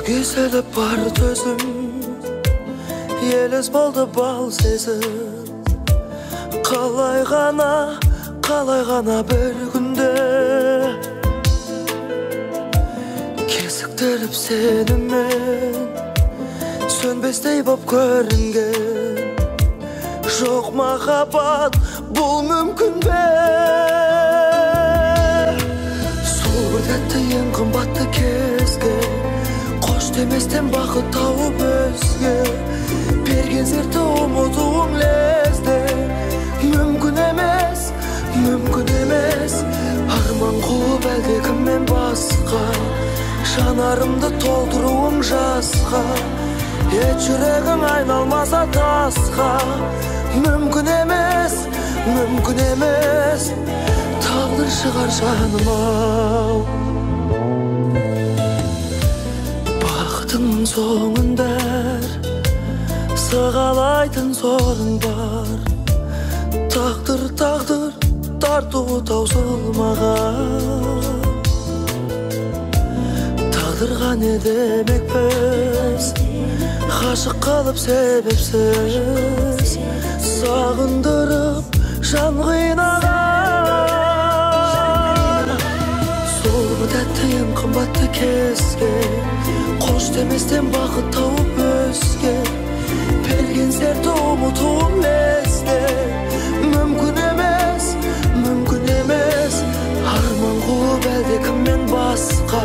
Күйселіп бар төзім, елес болды бал сезім. Қалай ғана, қалай ғана бір күнде кезіктіріп сені мен, сөнбестей боп көрінген. Жоқ махаббат, бұл мүмкін бе? Сол бір тәтті ең қымбатты кезге қош деместен бақыт тауып өзге, берген сертті ұмытуың лезде. Мүмкін емес, мүмкін емес, арман қуып әлдекіммен басқа, жанарымды толтыруың жасқа, ет жүрегің айналмаса тасқа. Мүмкін емес, мүмкін емес, тағдыр шығар жаным ау. Бақытыңның соңында сығалайтын сорың бар. Тағдыр, тағдыр тартуы таусылмаған. Тағдырға не демекпіз, ғашық қалып себепсіз, сағындырып жан қинаған. Сол бір тәтті ең қымбатты кезге қош деместен бақыт тауып өзге, берген сертті ұмытуым лезде. Мүмкін емес, мүмкін емес, арман қуып әлдекіммен басқа,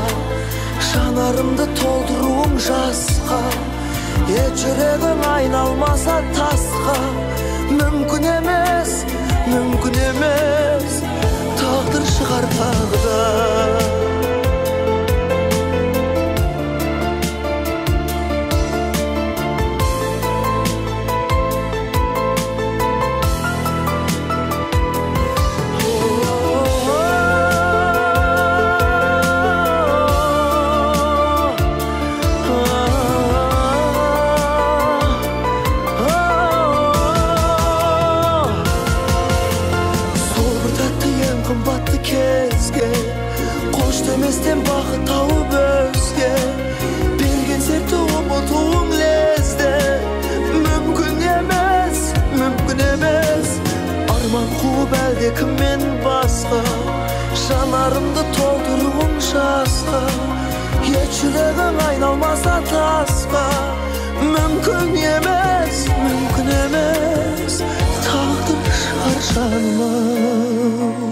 жанарымды толтыруым жасқа, ет жүрегің айналмаса тасқа. Мүмкін емес, мүмкін емес, тағдыр шығар тағы да. Қош деместен бақыт тауып өзге, берген сертті ұмытуың лезде. Мүмкін емес, мүмкін емес, арман қуып әлдекіммен басқа, жанарымды толтыруың жасқа, ет жүрегің айналмаса тасқа. Мүмкін емес, мүмкін емес, тағдыр шығар жаным ау.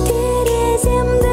Тереземді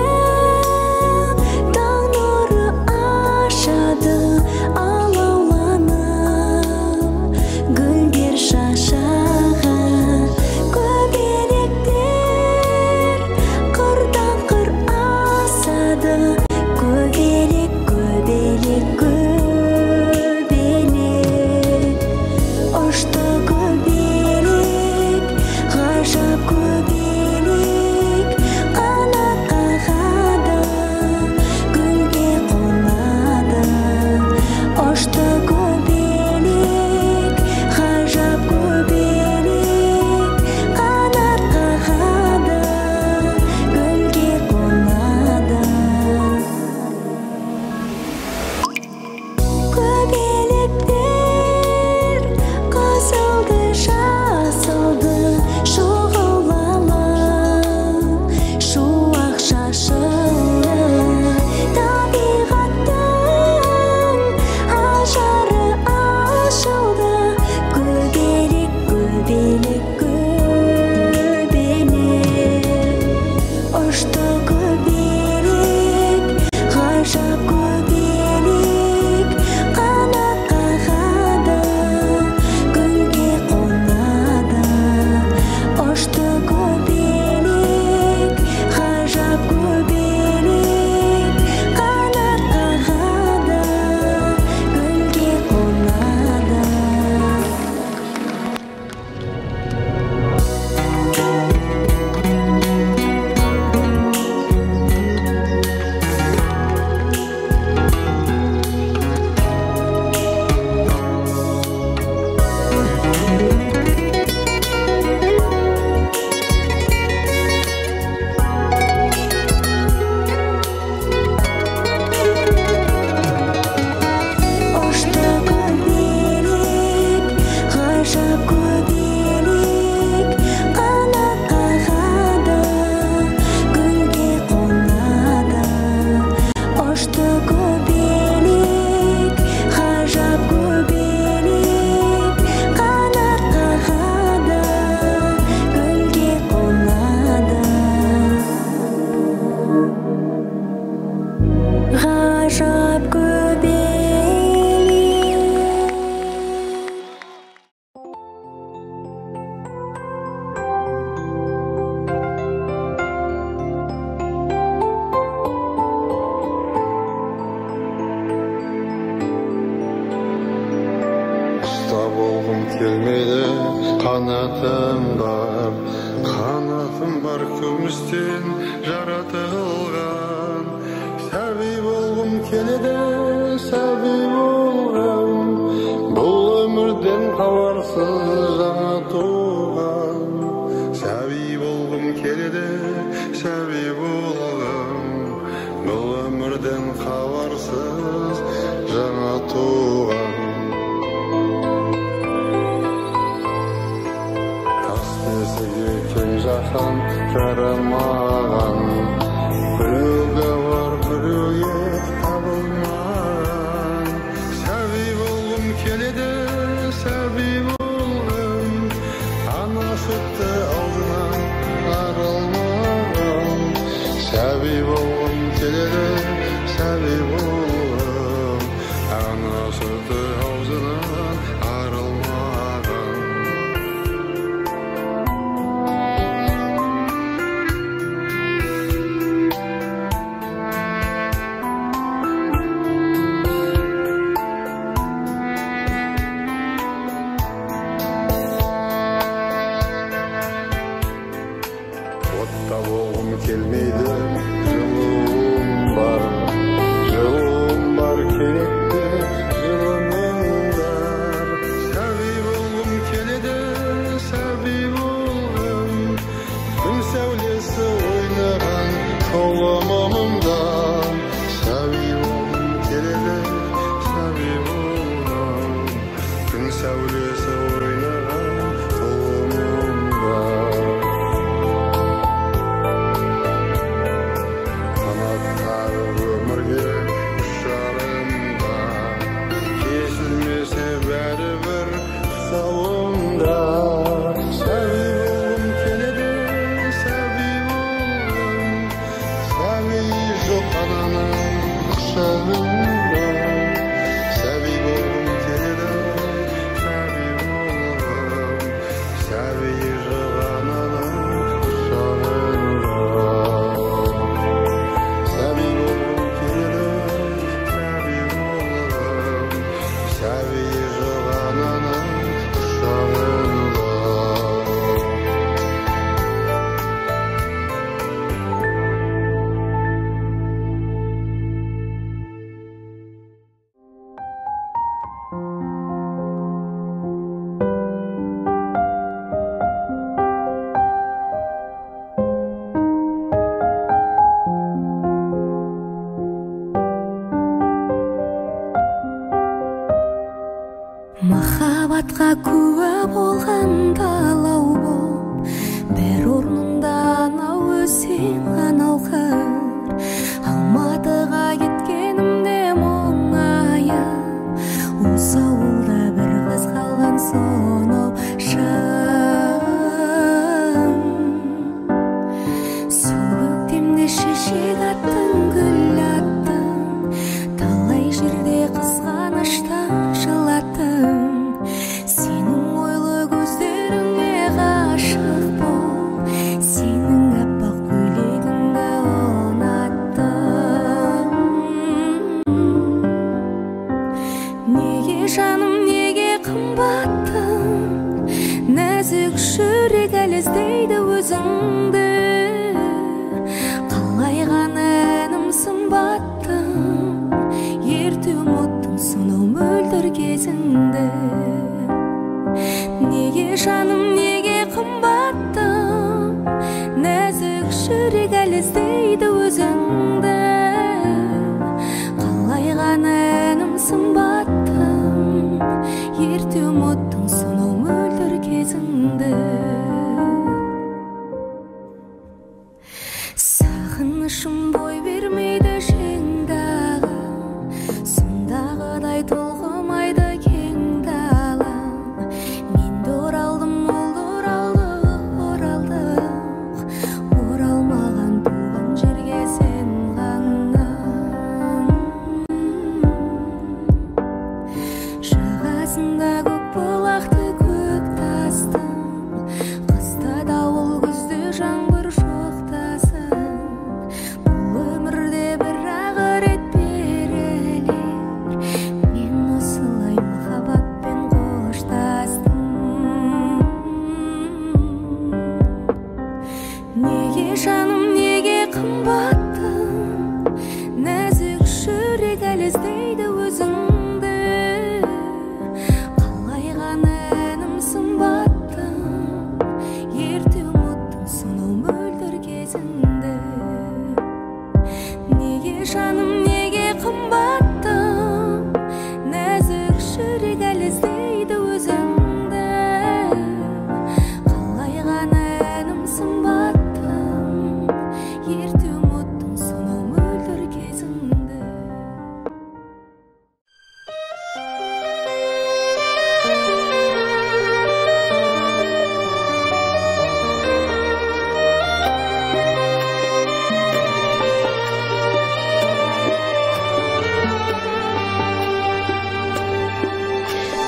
Қанатым бар, қанатым бар, күмістен жаратылған. Сәби болғым келеді, сәби болғым, бұл өмірден хабарсыз жаңа туған. Сәби болғым келеді, сәби болғым, бұл өмірден хабарсыз жаңа туған. Тас бесіге кең жаһан жарамаған, біреуге бар, біреуге табылмаған. Сәби болғым келеді, сәби болғым, ана сүті аузынан арылмаған. Сәби болғым келеді, сәби болғым, ана сүті аузынан арылмаған. Отта болғым келмейді, жылуым бар, жылуым бар, керекті жылыныңдар. Сәби болғым келеді, сәби болғым, күн сәулесі ойнаған толымымда. Сәби болғым келеді, сәби болғым, күн сәулесі ойнаған толымымда. Қанат қағып өмірге ұшарымда, кесілмесе бәрібір тұсауымда. Сәби болғым келеді, сәби болғым, сәби жоқ ананың құшағында. Сәби болғым келеді, сәби болғым, сәби жоқ ананың құшағында. Сәби болғым келеді, сәби болғым, сәби жоқ ананың құшағында. Махаббатқа куә болған далау боп, бір орнында анау өзен, анау қыр. Алматыға кеткенімде мұңайып, осы ауылда бір қыз қалған сонау шын. Сол көктемде шешек аттың, гүл аттың, талай жерде қызғаныштан жылаттың. Сенің ойлы көздеріңе ғашық болып, сенің аппақ көйлегіңді ұнаттым. Неге жаным, неге қымбаттың, нәзік жүрек әлі іздейді өзіңді. Қалай ғана әнім сымбаттың, ерте ұмыттың сонау мөлдір кезіңді. Неге жаным, неге қымбаттың, нәзік жүрек әлі іздейді өзіңді. Қалай ғана әнім сымбаттың, ерте ұмыттың сонау мөлдір кезіңді. Сағынышым бой бермейді жеңдағы, сондағыдай толқымайды кең далам. Мен де оралдым, ол да оралды, оралдық, оралмаған туған жерге сен ғана. Жағасында көк бұлақты көк тастың, қыста дауыл, күзде жаңбыр жоқтасын. Бұл өмірде бір-ақ рет берілер, мен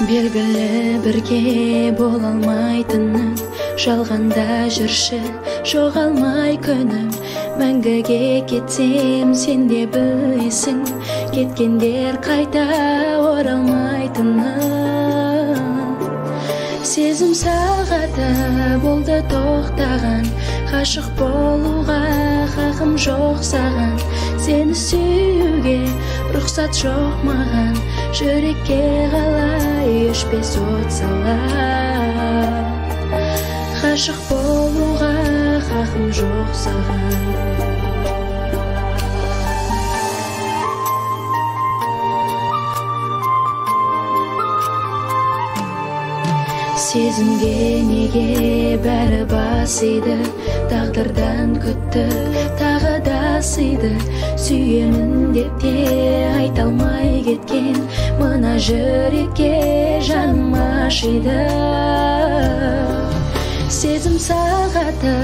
Белгілі бірге бола алмайтыным, жалғанда жүрші жоғалмай күнім. Мәңгіге кетсем сен де білесің, кеткендер қайта оралмайтынын. Сезім сағаты болды тоқтаған, ғашық болуға хақым жоқ саған. Сені сүюге рұқсат жоқ маған, жүрекке қалай өшпес от салар. Ғашық болуға хақым жоқ саған. Сезімге неге бәрі бас иді, тағдырдан күттік тағы да сыйды. Сүйемін деп те айта алмай кеткен, мына жүрекке жаным ашиды. Сезім сағаты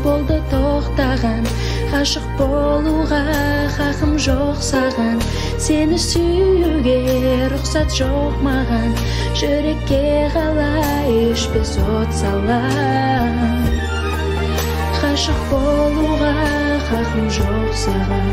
болды тоқтаған, ғашық болуға хақым жоқ саған. Сені сүюге рұқсат жоқ маған, жүрекке қалай өшпес от салар. Ғашық болуға хақым жоқ саған.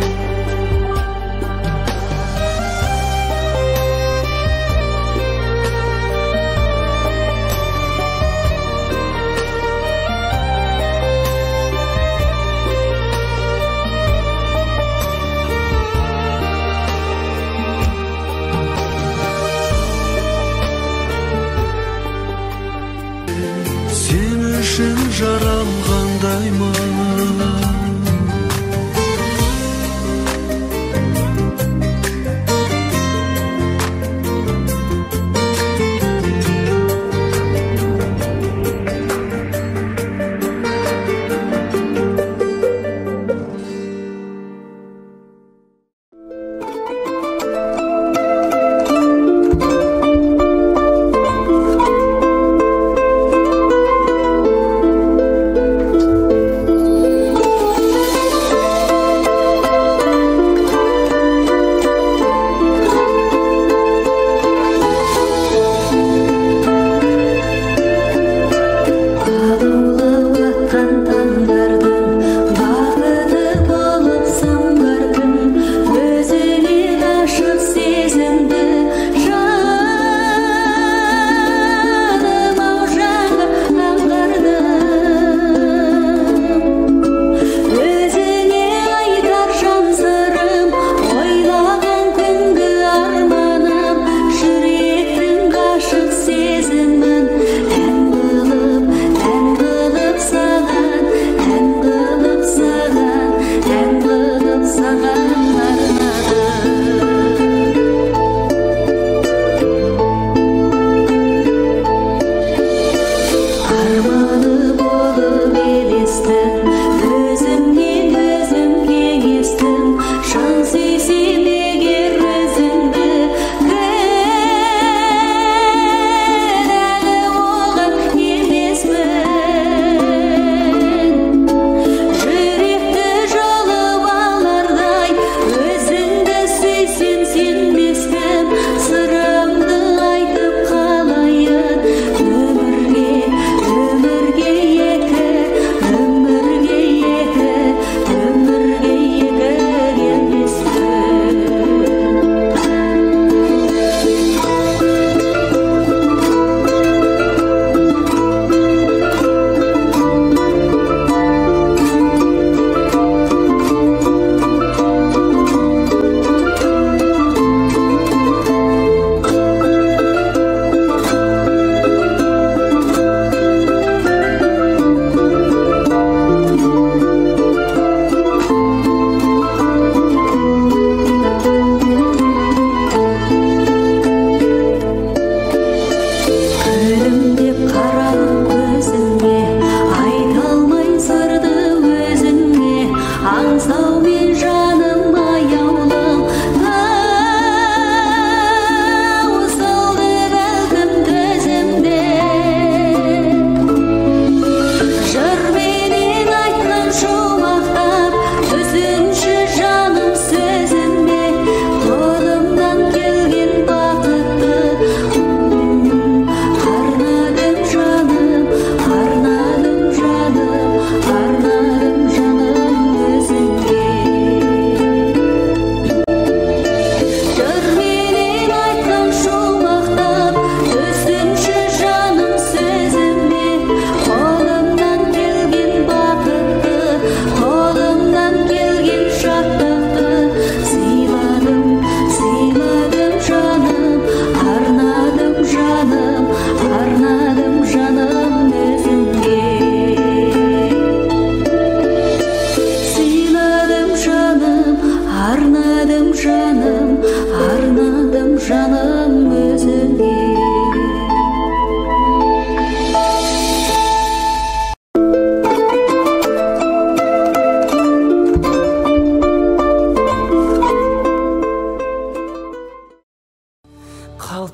Сен үшін жаралғандаймын.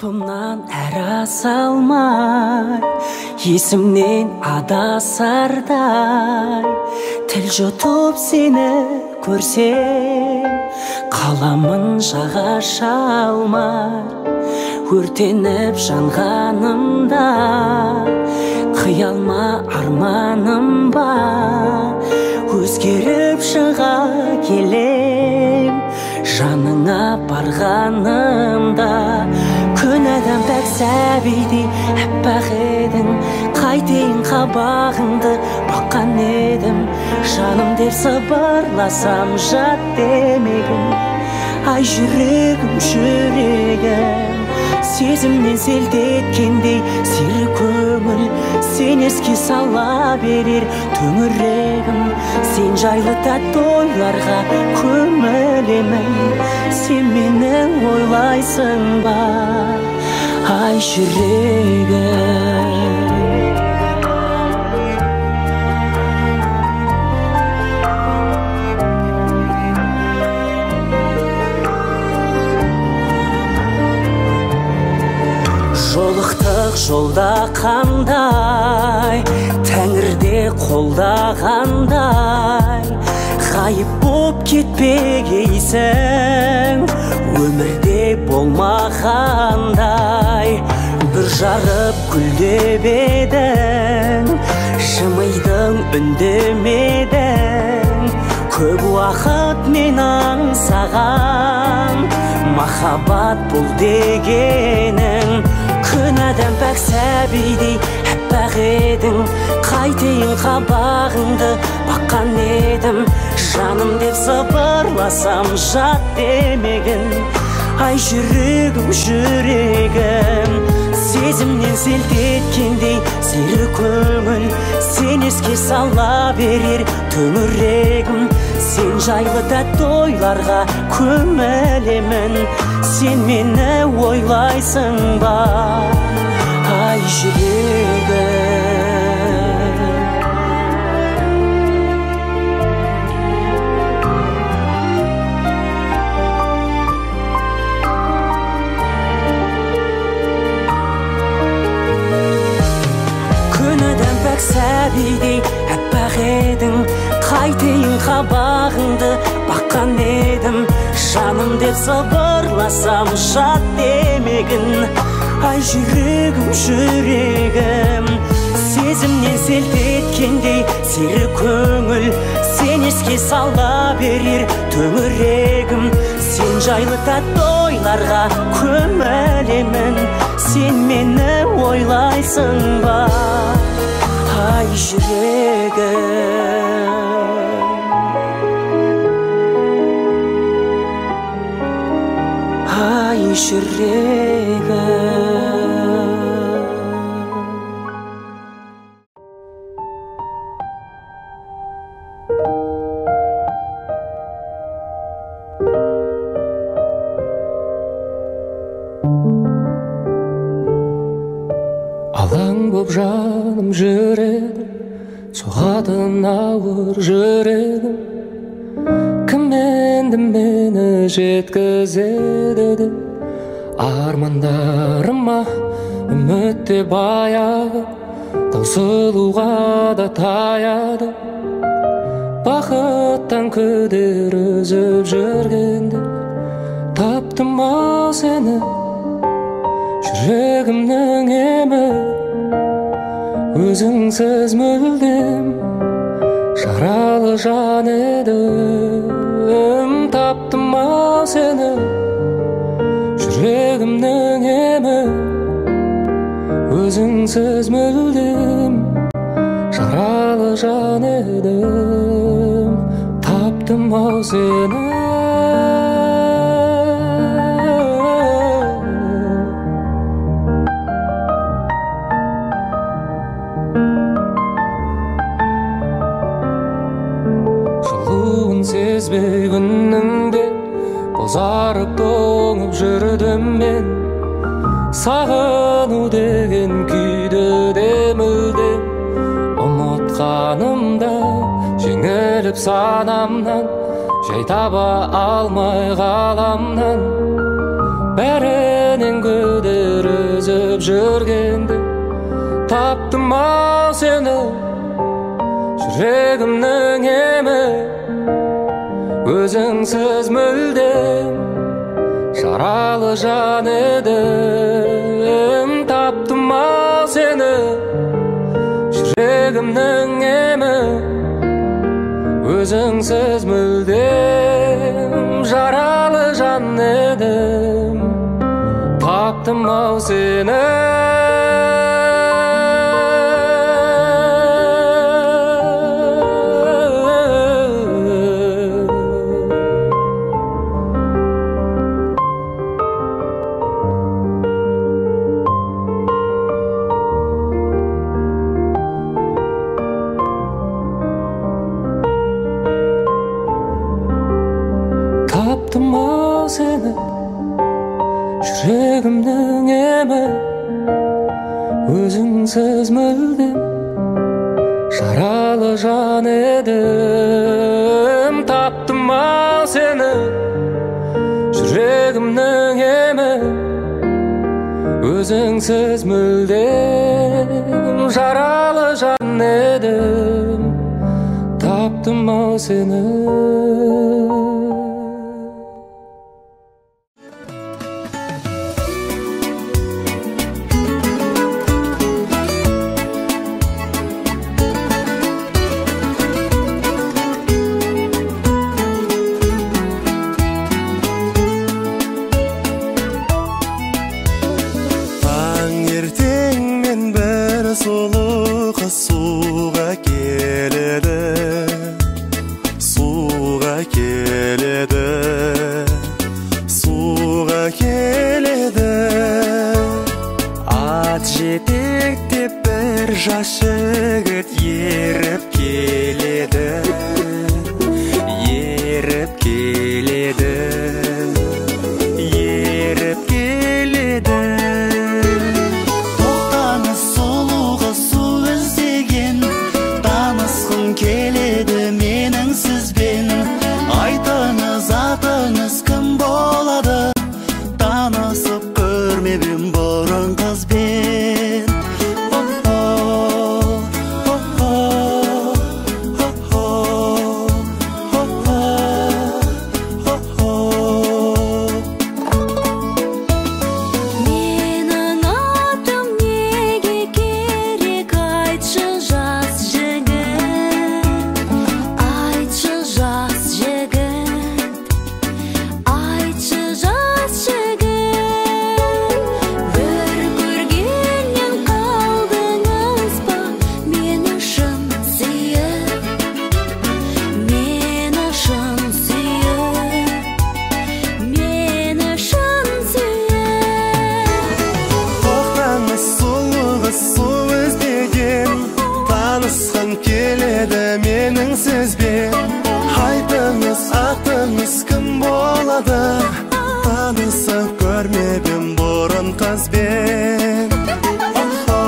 Қалпымнан әрі аса алмай, есімнен адасардай, тіл жұтып сені көрсем, қаламын жаға шалмай, өртеніп жанғанымда, қиялма арманым ба, өзгеріп шыға келем, жаныңа барғанымда. Күн адам пәк сәбидей әппақ едің, қайтейін қабағыңды баққан едім, жаным деп сыбырласам жат демегін. Ай жүрегім, жүрегім, сезімнен селт еткендей сері көңіл, сен еске сала берер төңірегім, сен жайлы тәтті ойларға көмілемін, сен мені ойлайсың ба, ай жүрегім. Жолықтық жолда қандай, тәңірде қолдағандай, ғайып боп кетпегейсің, өмірде болмағандай. Бір жарып күлдеп едің, жымидың үндемедің, көп уақыт мен аңсаған, махаббат бұл дегенің. Күн адам пәк сәбидей әппақ едің, қайтейін қабағыңды баққан едім, жаным деп сыбырласам жат демегін. Ай жүрегім, жүрегім, сезімнен селт еткендей сері көңіл, сен еске сала берер төңірегім, сен жайлы тәтті ойларға көмілемін, сен мені ойлайсың ба, ай жүрегім. Күн адам пәк сәбидей әппақ едің, қайтейін қабағыңды баққан едім, жаным деп сыбырласам жат демегін. Ай жүрегім, жүрегім, сезімнен селт еткендей сері көңіл, сен еске сала берер төңірегім, сен жайлы тәтті ойларға көмілемін, сен мені ойлайсың ба, ай жүрегім. Ай жүрегім. Алаң боп жаным жүреді, соғатын ауыр жүрегім, кім енді мені жеткізеді деп армандарыма үміт те баяғы таусылуға да таяды. Бақыттан күдер үзіп жүргенде таптым ау сені, жүрегімнің емі. Өзіңсіз мүлдем жаралы жан едім, таптым ау сені, жүрегімнің емі. Өзіңсіз мүлдем жаралы жан едім, таптым ау сені. Жылуын сезбей күннің де бозарып тоңып жүрдім мен, сағыну деген күйді де мүлдем ұмытқанымда, жеңіліп санамнан, жай таба алмай ғаламнан. Бәрінен күдер үзіп жүргенде таптым ау сені, жүрегімнің емі. Өзіңсіз мүлдем жаралы жан едім. Таптым ау сені, жүрегімнің емі. Өзіңсіз мүлдем жаралы жан едім. Таптым ау сені. Таптым ау сені, жүрегімнің емі. Өзіңсіз мүлдем жаралы жан едім. Таптым ау сені, жүрегімнің емі. Өзіңсіз мүлдем жаралы жан едім. Таптым ау сені. Сұлу қыз суға келеді, суға келеді, суға келеді. Ат жетектеп бір жас жігіт еріп келеді, еріп келеді, еріп келеді. Келеді менің сізбен, айтыңыз атыңыз кім болады? Танысып көрмеп ем бұрын қызбен. О-хо, о-хо, о-хо, о-хо, о-хо. Менің атым неге керек, айтшы жас жігіт. Айтшы жас жігіт, айтшы жас жігіт. Бір көргеннен қалдыңыз ба мені шын сүйіп, мені шын сүйіп, мені шын сүйіп. Тоқтаңыз, сұлу қыз су іздеген, танысқым келеді менің сізбен. Айтыңыз атыңыз кім болады? Танысып көрмеп ем бұрын қызбен. Охо,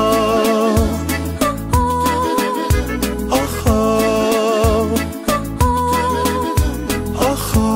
охо, охо.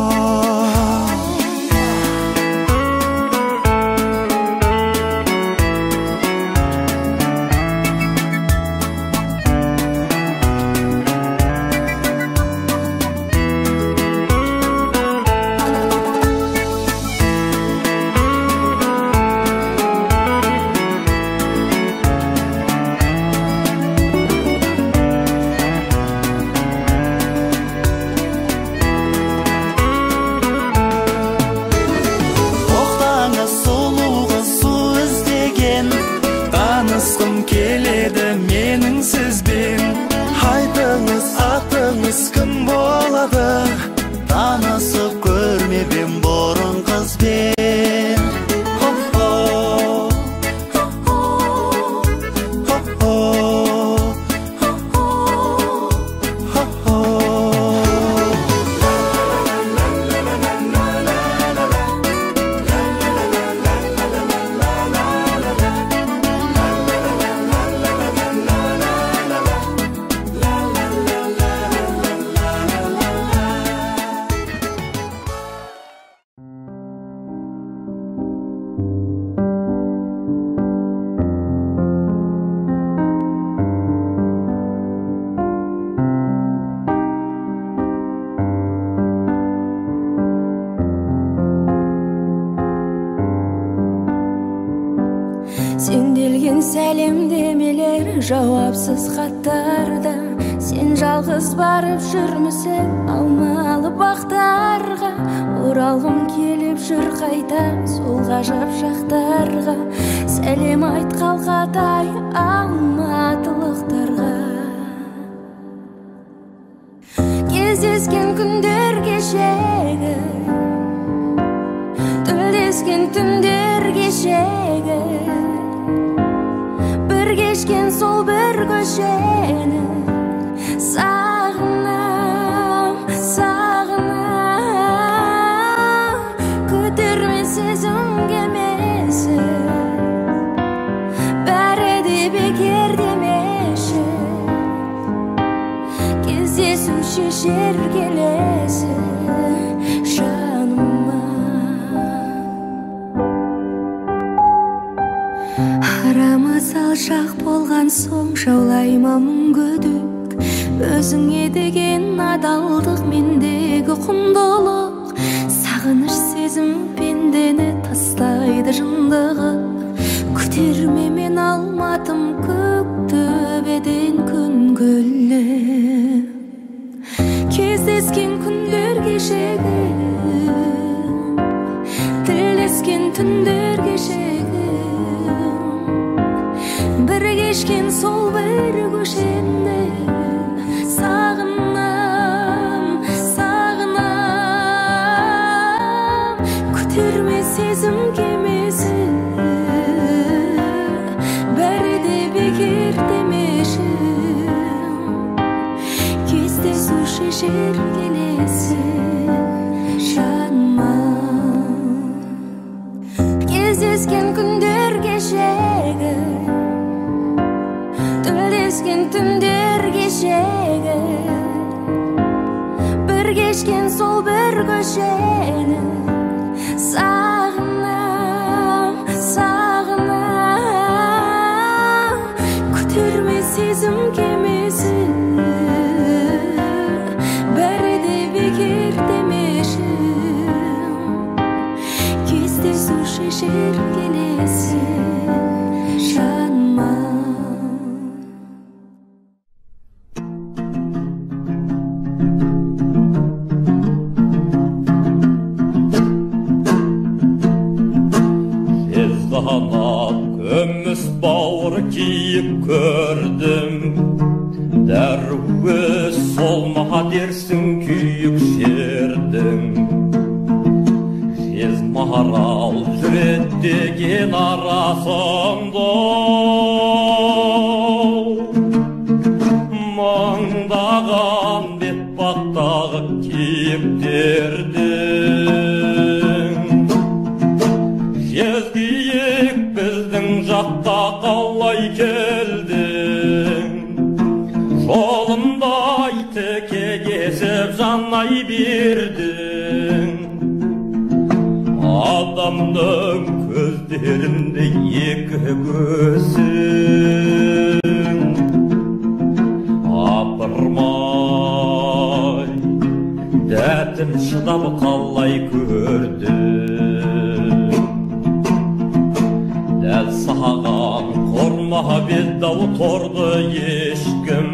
Сенделген сәлемдемелер, жауапсыз хаттарда. Сен жалғыз барып жүрмісің алмалы бақтарға. Оралғым келіп жүр қайта сол ғажап жақтарға. Сәлем айт қалқатай алматылықтарға. Кездескен күндер кешегі, тілдескен түндер кешегі, бір кешкен сол бір көшені сағынам, сағынам. Көтерме сезім кемесі, бәрі де бекер демеші. Кездесу шешер келесі жаныма. Арамыз алшақ болған соң жаулай ма мұң күдік. Өзіңе деген адалдық мендегі құндылық. Сағыныш сезім пендені тастайды жындығы. Күтерме мен Алматым көк төбеден күн күліп. Кездескен күндер кешегі, тілдескен түндер кешегі, бір кешкен сол бір көшені сағынам, сағынам. Күтерме сезім кемесі, бәрі де бекер демеші. Кездесу шешер келесі жаныма. Кездескен күндер кешегі, тілдескен түндер кешегі, бір кешкен сол бір көшені сағынам, сағынам. Күтерме сезім кемесі, бәрі де бекер демеші. Кездесу шешер келесі жаныма. Жезқанат күміс бауыр киіп көрдім, дәруі солма дерсің күйік жердің. Жез марал жүреді деген арасында, мыңдаған бетпақтағы киіктердің. Жез киік біздің жаққа қалай келдің? Жолымдай теке кесіп жанай бердің. Адамның көздерінде екі көзің, апырмай, дәтім шыдап қалай көрдің? Дәл саған қорма бет-ау торды ешкім,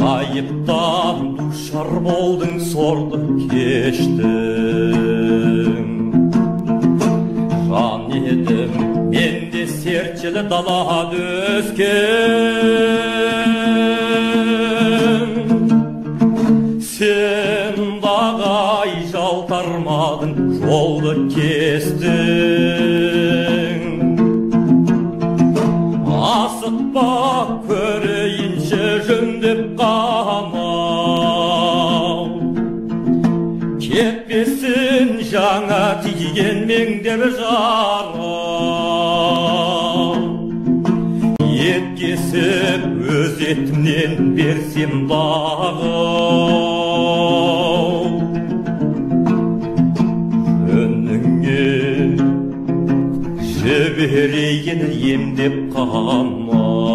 ғайыптан душар болдың, сорды кештің. Жан едім мен де серчіл далада өскен, сен дағай жалтармадың, жолды кестің. Асықпа көрейінші жөндеп қамау, кетпесін жаңа тиген меңдер жарау. Ет кесіп өз етімнен берсем дағы, жөніңе жіберейін емдеп қамау.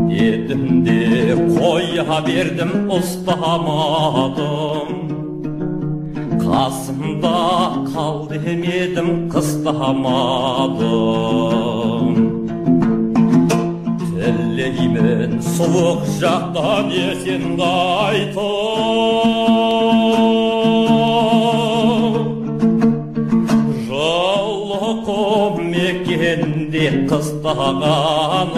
Дедім де қоя бердім, ұстамадым. Қасымда қал демедім, қыстамадым. Тілеймін суық жақтан есен қайтып, жылы құм мекенде қыстағаным.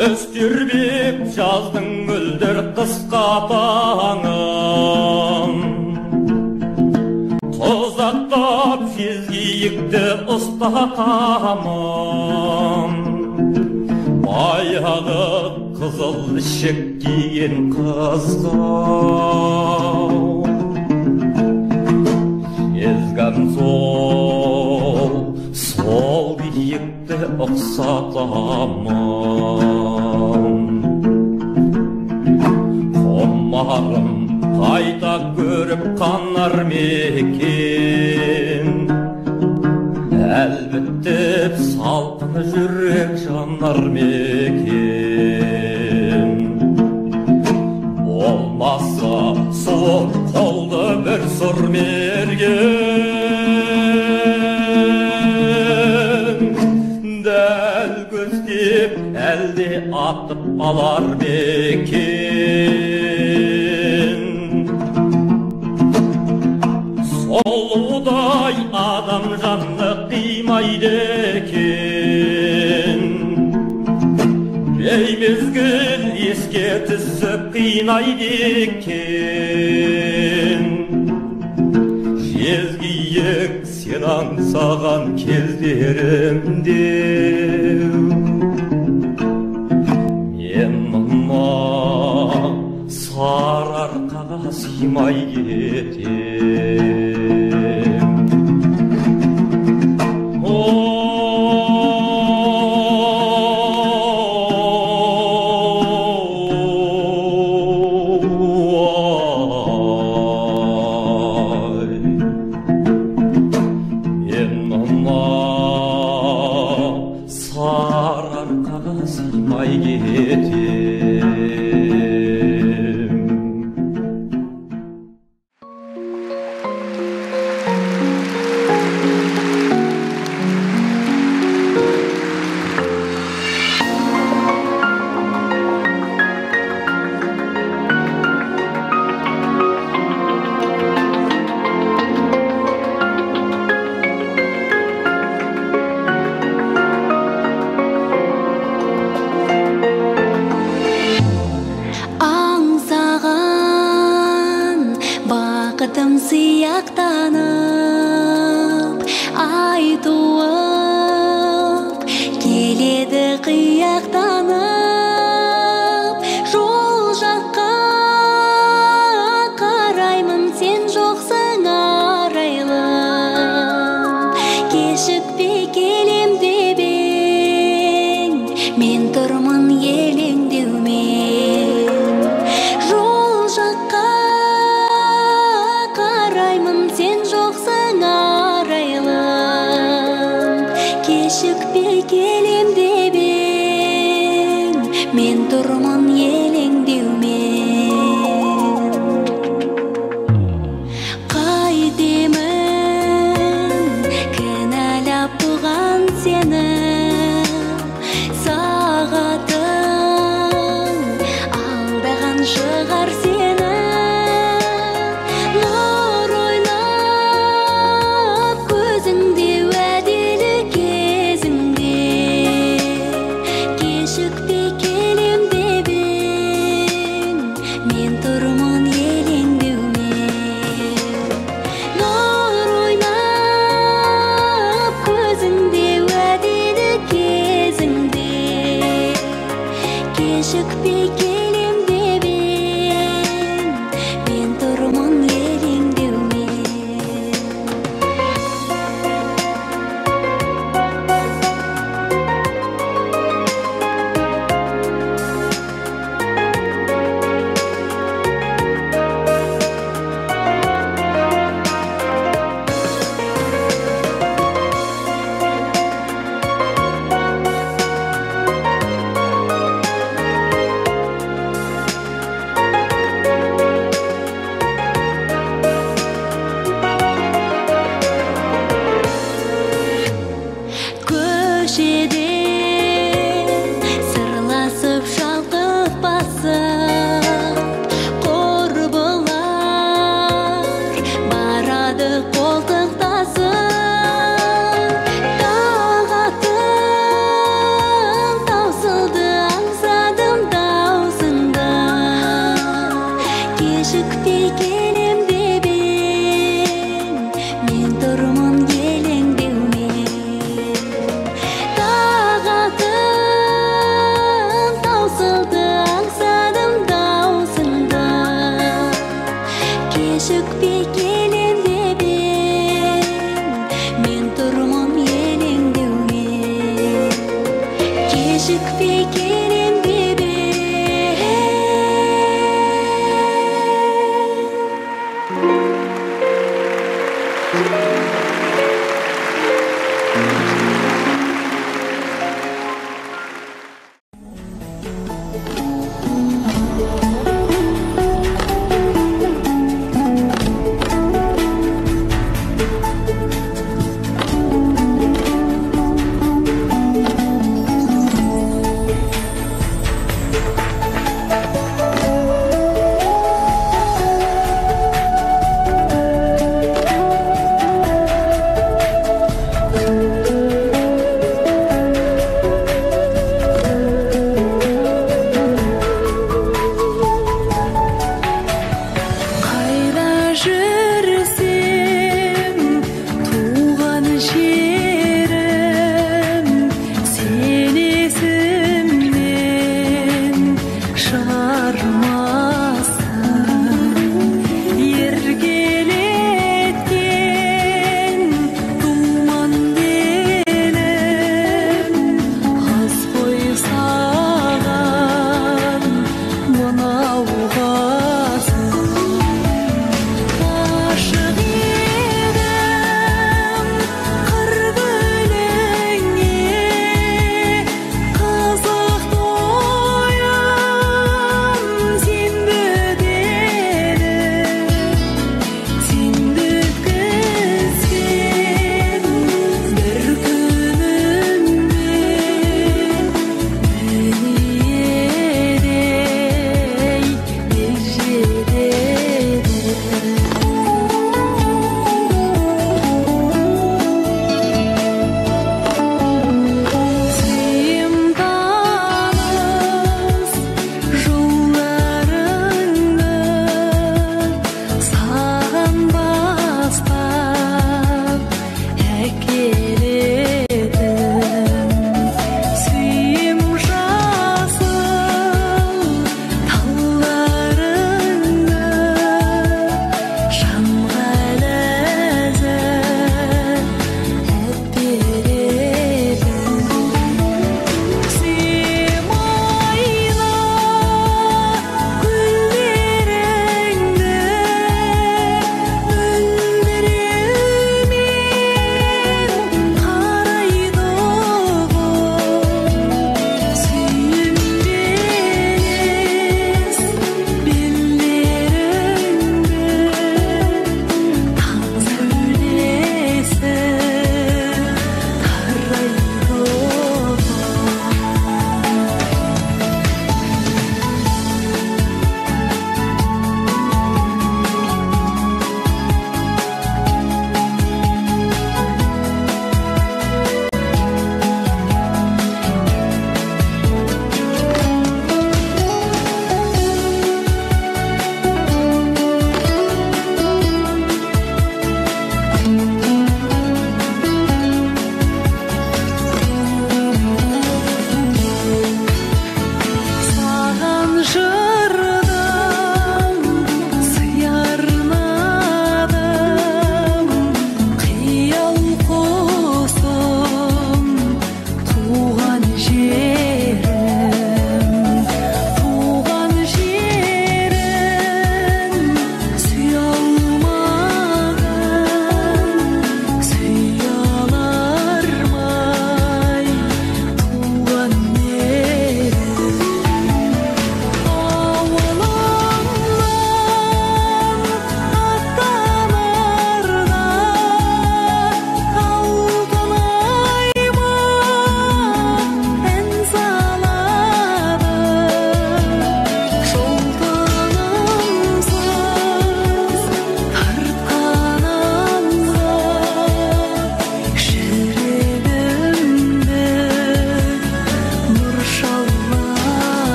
Түс тербеп жаздың мөлдір қысқа таңын, тұзақтап жезкиікті ұстатамын. Баяғы қызыл ішек киген қызға жезган сол киікті ұқсатамын. Құмарым қайта көріп қанар мекен, әл бітіп салқын жүрек жанар мекен. Болмаса суық қолды бір сұр мерген, дәл көздеп әлде атып алар мекен. Сұлудай адам жанны қимайды екен, беймезгіл еске түсіп қинайды екен. Жезкиік сен аңсаған кездерімде, мен мына Сарыарқаға сыймай кетем. Мен мына Сарыарқаға сыймай кетем. Бақытым сияқтанып, ай туып келеді қияқтанып, жол жаққа қараймын, сен жоқсың арайлым. Кешікпей келем деп ең, мен тұрмын елеңдеумен. Жол жаққа сен жоқсың арайлым, кешікпей келем деп ең, мен тұрмын елеңдеумен. Қайтемін кінәлап бұған сені, сағатың алдаған шығар сені. Кешікпей келем деп ең, мен тұрмын елеңдеумен. Нұр ойнап көзіңде, уәделі кезіңде, кешікпей келем деп ең, мен тұрмын елеңдеумен.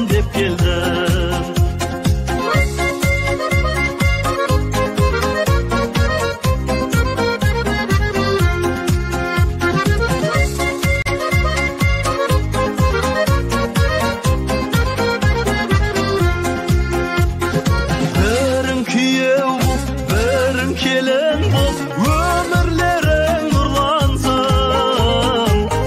болсын деп келдім. Бірің күйеу бол, бірің келін бол, өмірлерің нұрлансын.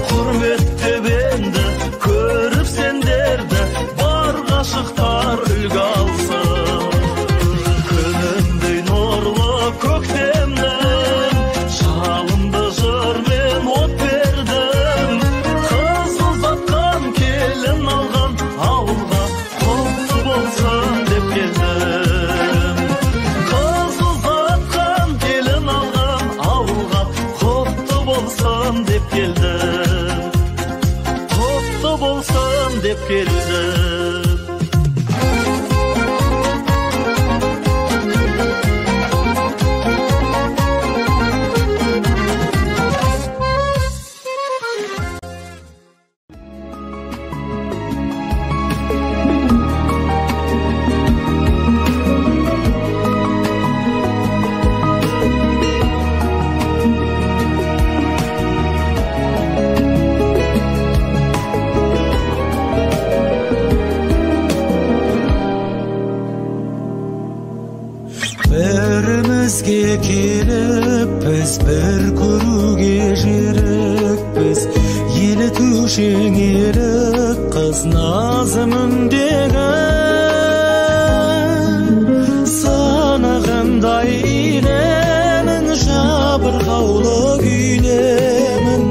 Құрметтеп енді көріп сендерді, бар ғашықтар үлгі алсын. Күнімдей нұрлы көктемнің, жалынды жырмен от бердім. Қыз ұзатқан, келін алған ауылға құтты болсын деп келдім. Қыз ұзатқан, келін алған ауылға құтты болсын деп келдім. Құтты болсын деп келдім. Бірімізге келіп біз бір көруге жерікпіз. Елітуші елік қыз назым үндегі, сынығындай иленің жабырқаулы күйдемін.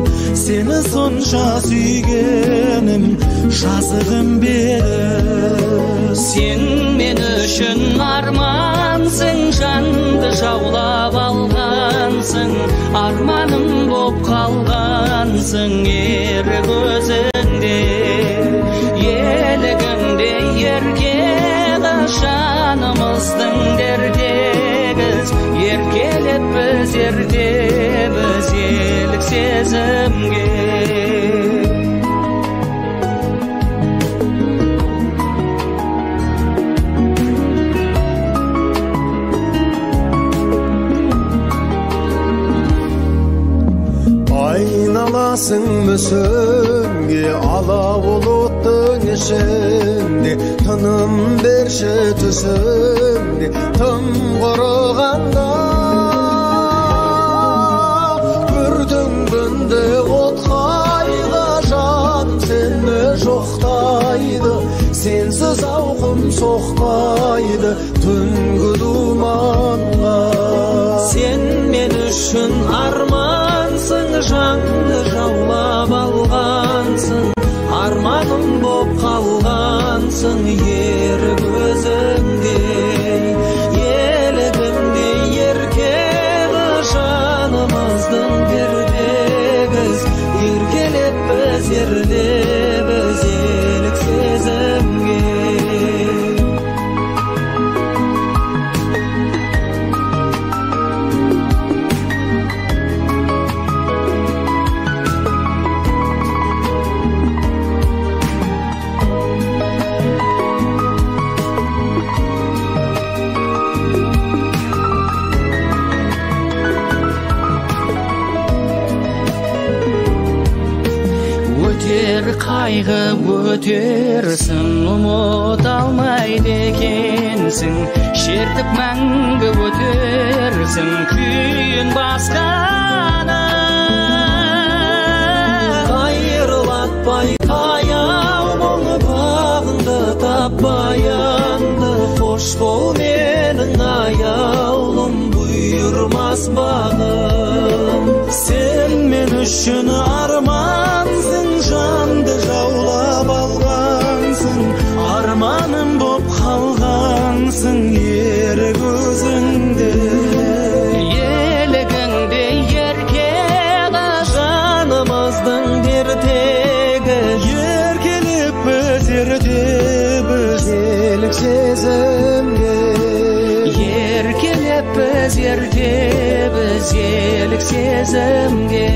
Сені сонша сүйгенім жазығым беді. Сен мен үшін армансың, жанды жаулап алғансың, арманым боп қалғансың. Ерік өзіңде, елігіңде ерке жанымыздың дердегіз. Еркелеп біз ертеміз елік сезімге. Айналасың мүсінге, ала бұлттың ішінде, тыным берші түсімде, тым құрығанда. Көрдің күнде от қайғы, жаным сені жоқтайды, сенсіз ауқым соқпайды түнгі думанға. Сен мен үшін армансың, жанды жаулап алғансың, арманым боп қалғансың. Ерік өзіңде, елігімде ерке жанымыздың дердегіз. Еркелеп біз ерлебіз елік сезімге. Өтер қайғы өтерсің, ұмыта алмайды екенсің. Шертіп мәңгі өтерсің күйін басқаны. Қайырлатпай таяу мұң бағыңды таппаянды. Қош бол менің аяулым, бұйырмас бағым. Сен мен үшін армансың, жанды жаулап алғансың, арманым боп қалғансың. Ерік өзіңде, елігіңде ерке жанымыздың дертегі. Еркелеп біз ертеміз елік сезімге. Еркелеп біз ертеміз елік сезімге.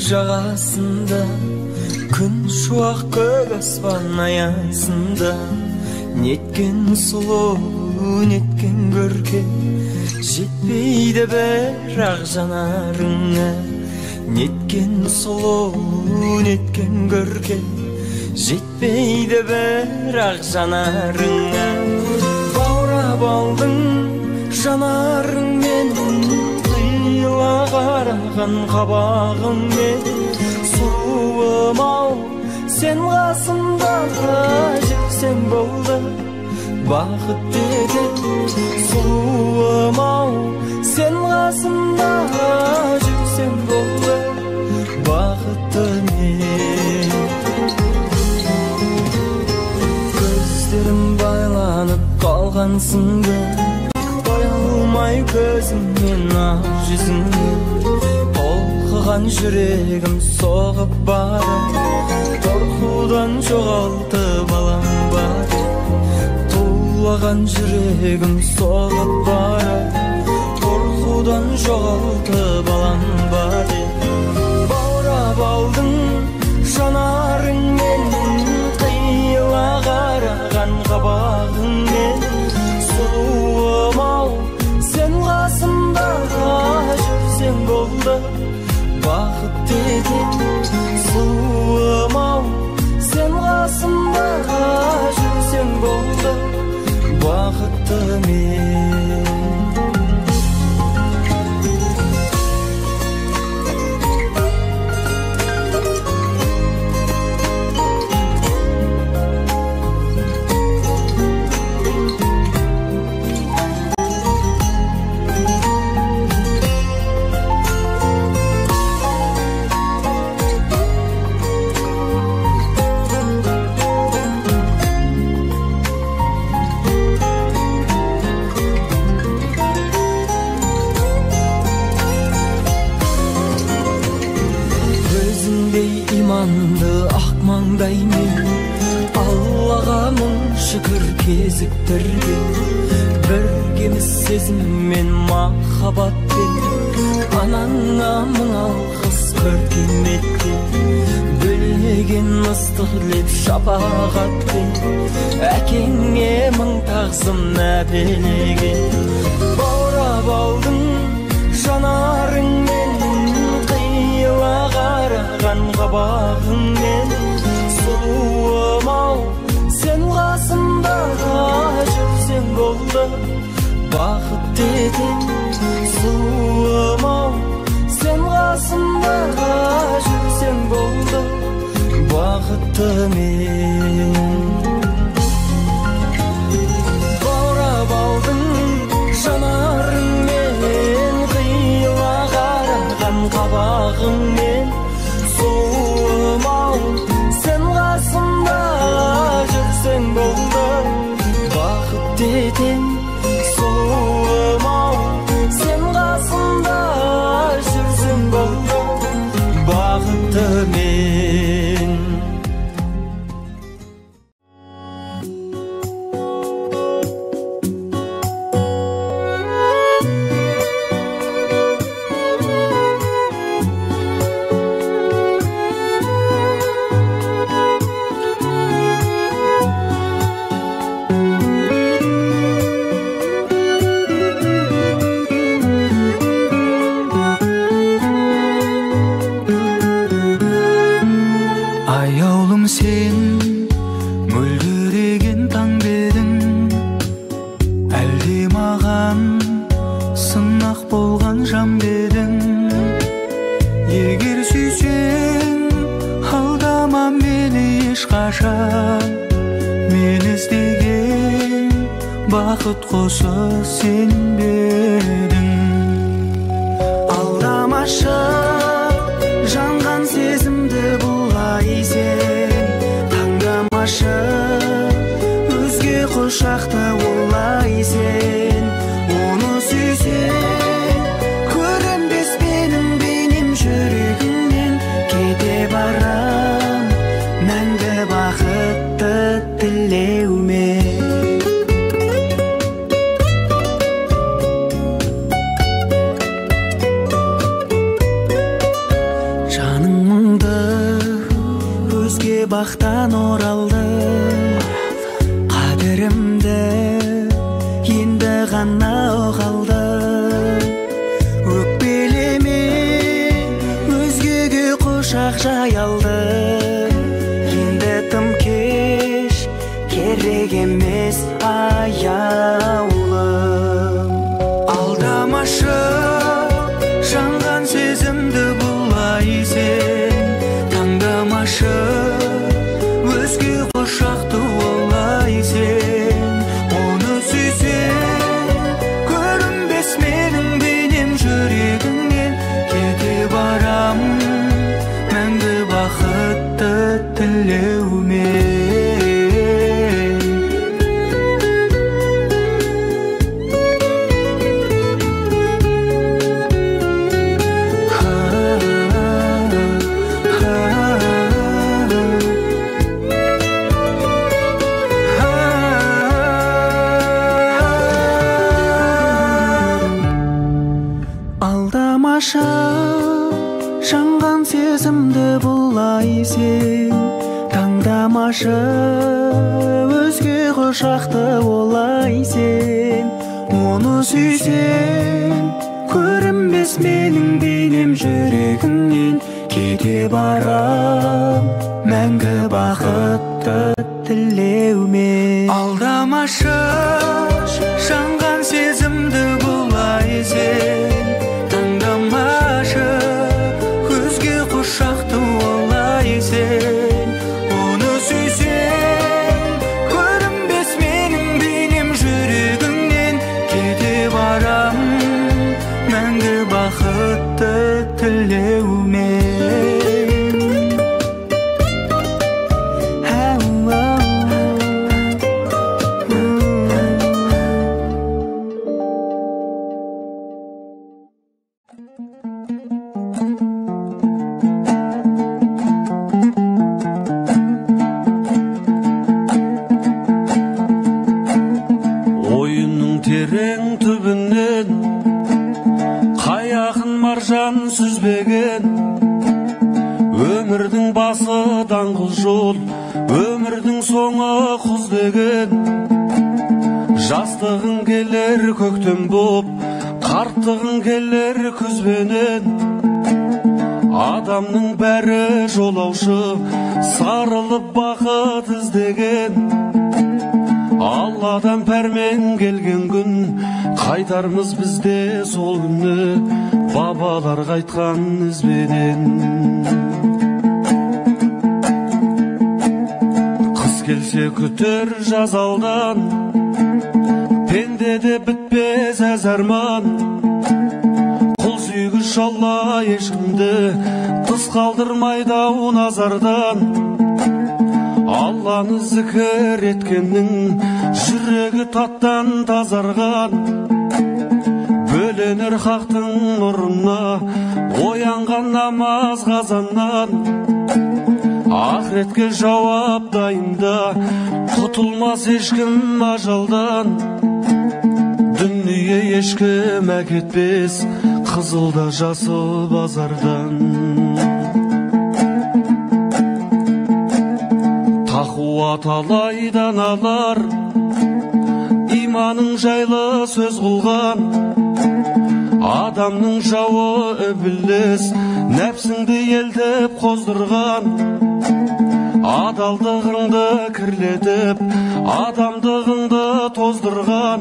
Жағасында күн шуақ көк аспан аясында, неткен сұлу, неткен көркем, жетпейді бірақ жанарыңа. Неткен сұлу, неткен көркем, жетпейді бірақ жанарыңа. Баурап алдың жанарыңмен, қиыла қараған қабағыңмен. Сұлуым ау, сен қасымда жүрсең болды, бақытты етем. Сұлуым ау, сен қасымда жүрсең болды, бақытты мен. Көздерім байланып қалған сынды, қоя алмай көзімнен ақ жүзіңді. Толқыған жүрегім соғып барып, қорқудан жоғалтып алам бар. Тулаған жүрегім соғып барып, қорқудан жоғалтып алам бар. Баурап алдың жанарыңмен, қиыла қараған қабағыңмен. Сұлуым ау, сен қасымда жүрсең болды, бақытты етем. Сұлуым ау, сен қасымда жүрсең болды, бақытты мен. Ақ маңдаймен Аллаға мың шүкір кезіктірген, біргеміз сезіммен, махаббатпен. Анаңа мың алғыс көркем еткен, бөлеген ыстық леп шапағатпен. Әкеңе мың тағзым әпелеген. Баурап алдың жанарыңмен, қиыла қараған қабағыңмен. Сұлуым ау, сен қасымда жүрсең болды, бақытты етем. Сұлуым ау, сен қасымда жүрсең болды, бақытты мен. Баурап алдың жанарыңмен, қиыла қараған қабағыңмен. Сұлуым ау, сен қасымда жүрсең болды, бақытты етем. Сұлуым ау, сен қасымда жүрсең болды, бақытты мен. Аяулым сен, мөлдіреген таң бедің, әлде маған сынақ болған жан бедің. Егер сүйсең, алдама мені ешқашан, мен іздеген бақыт құсы сен бедің. Алдамашы жанған сезімді бұлай сен, таңдамашы өзге құшақты олай сен. Оны сүйсең, көрінбес менің бейнем жүрегіңнен, кете барам мәңгі бақытты тілеумен. Тағдырымды енді ғана ұғалдым. Өкпелеме, өзгеге құшақ жаялдым. Енді тым кеш, керек емес аяулым. Алдамашы, жанған сезімді бұлай сен. Таңдамашы, өзге құшақты олай сен. Оны сүйсең, көрінбес менің бейнем жүрегіңнен. Кете барам, мәңгі бақытты тілеумен. Алдамашы, жанған сезімді бұлай сен. Таңдамашы, өзге құшақты олай сен. Оны сүйсең, көрінбес менің бейнем жүрегіңнен. Кете барам, мәңгі бақытты тілеумен. Алдамашы, жанған сезімді бұлай сен. Таңдамашы, өзге құшақты олай сен. Оны сүйсең, көрінбес менің бейнем жүрегіңнен. Кете барам, мәңгі бақытты тілеумен. Ойынның терең түбінен қай ақын маржан сүзбеген. Өмірдің басы даңғыл жол, өмірдің соңы құз деген. Жастығың келер көктем боп, қарттығың келер күзбенен. Адамның бәрі жолаушы, сарылып бақыт іздеген. Алладан пәрмен келген күн, қайтармыз бізде сол күні, бабалар қайтқан ізбенен. Қыс келсе күтер жаз алдан, пендеде бітпес әз арман. Құл сүйгіш Алла ешкімді тыс қалдырмайды ау назардан. Алланы зікір еткеннің жүрегі таттан тазарған. Бөленер хақтың нұрына оянған намаз қазаннан. Ақыретке жауап дайында, құтылмас ешкім ажалдан. Дүние ешкім әкетпес, қызылда жасыл базардан. Тақуа талай даналар, иманың жайлы сөз қылған. Адамның жауы ібіліс, нәпсіңді елтіп қоздырған. Адалдығыңды кірлетіп, адамдығыңды тоздырған.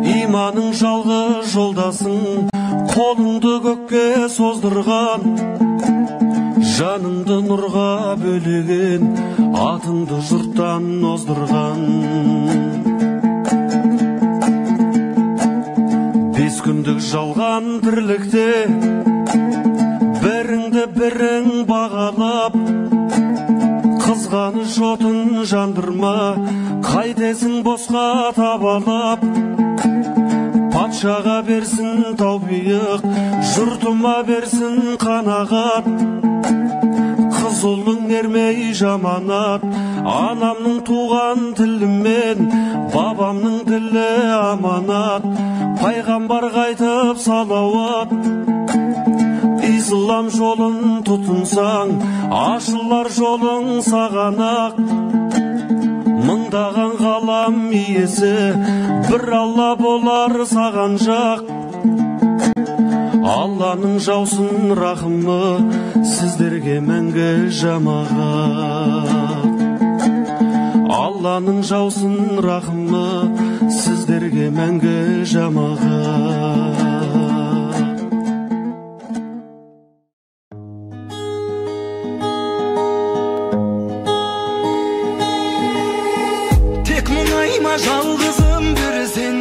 Иманың жалғыз жолдасың, қолыңды көкке создырған. Жаныңды нұрға бөлеген, атыңды жұрттан оздырған. Бес күндік жалған тірлікте біріңді бірің бағалап, қызғаныш отын жандырма, қайтесің босқа табалап. Патшаға берсін таубиық, жұртыма берсін қанағат. Қызылың ермей жаманат, анамның туған тілімен бабамның тілі аманат. Пайғамбар қайтып салауат, Ислам жолын тұтынсаң, ашылар жолың саған ақ. Мыңдаған ғалам иесі, бір Алла болар саған жақ. Алланың жаусын рахымы, сіздерге мәңгі жамағат. Алланың жаусын рахымы, сіздерге мәңгі жамағат. Тек мұңайма жалғызым бір сен,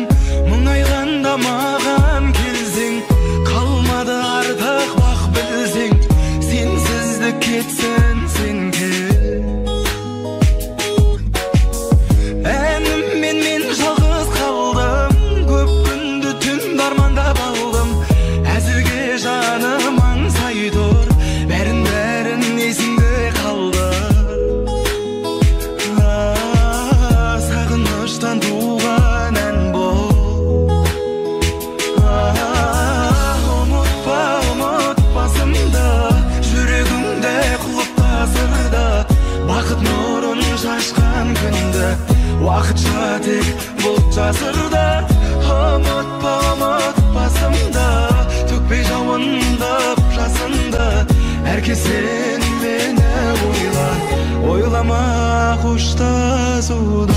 мұңайғанда маған келсең, қалмады артық бақ білсең, сенсіздік кетсін сен кел. Әніммен мен жалғыз қалдым, көп күнді түнді армандап алдым. Әзірге жаным аңсай тұр, бәрін бәрін есіңде қалдыр. Сағыныштан туған ән бұл. Ұмытпа, ұмытпасымды, жүрегіңде құлыптасырды, бақыт нұрын шашқан күнді, уақытша тек бұлт жасырды. Ұмытпа, ұмытпасымды, төкпей жауындап жасынды, әркез сен мені ойла, ойлама қоштасуды.